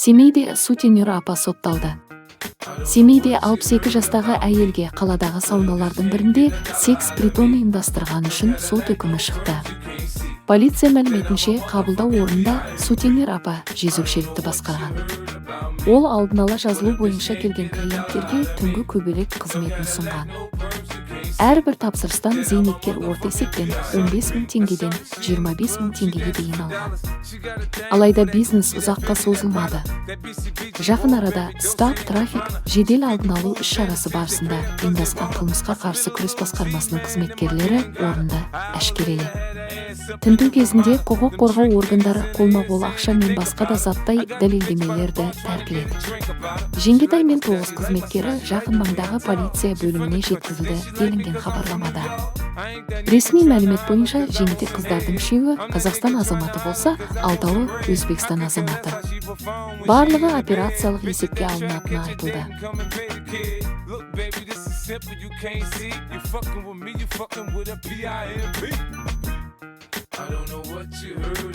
Семейде сутенер апа сотталды. Семейде 62 жастағы әйелге қаладағы сауналардың бірінде секс притон ұйымдастырғаны үшін сот үкімі шықты. Полиция мәліметінше, қабылдау орнында сутенер апа жезөкшелікті басқарған. Ол алдын ала жазылу бойынша келген клиенттерге түнгі көбелек қызметін ұсынған. Әрбір тапсырыстан зейнеткер орта есеппен 15 мың теңгеден 25 мың теңгеге дейін алған. Алайда бизнес ұзаққа созылмады. Жақын арада Stop Трафик жедел алдын алу іс-шарасы барысында ұйымдасқан қылмысқа қарсы күрес басқармасының қызметкерлері орынды әшкереледі. Тінту кезінде құқық қорғау органдары қолма-қол ақша мен басқа да заттай дәлелдемелерді тәркіледі. Жеңгетай мен тоғыз қызметкері жақын маңдағы полиция бөліміне жеткізілді, делінген хабарламада. Ресми мәлімет бойынша, жеңгетей қыздардың үшеуі Қазақстан азаматы болса, алтауы Өзбекстан азаматы. Барлығы операциялық есепке алынатыны айтылды. Look, baby, this is simple, you can't see. You fucking with me, you fucking with a PIMP. I don't know what you heard.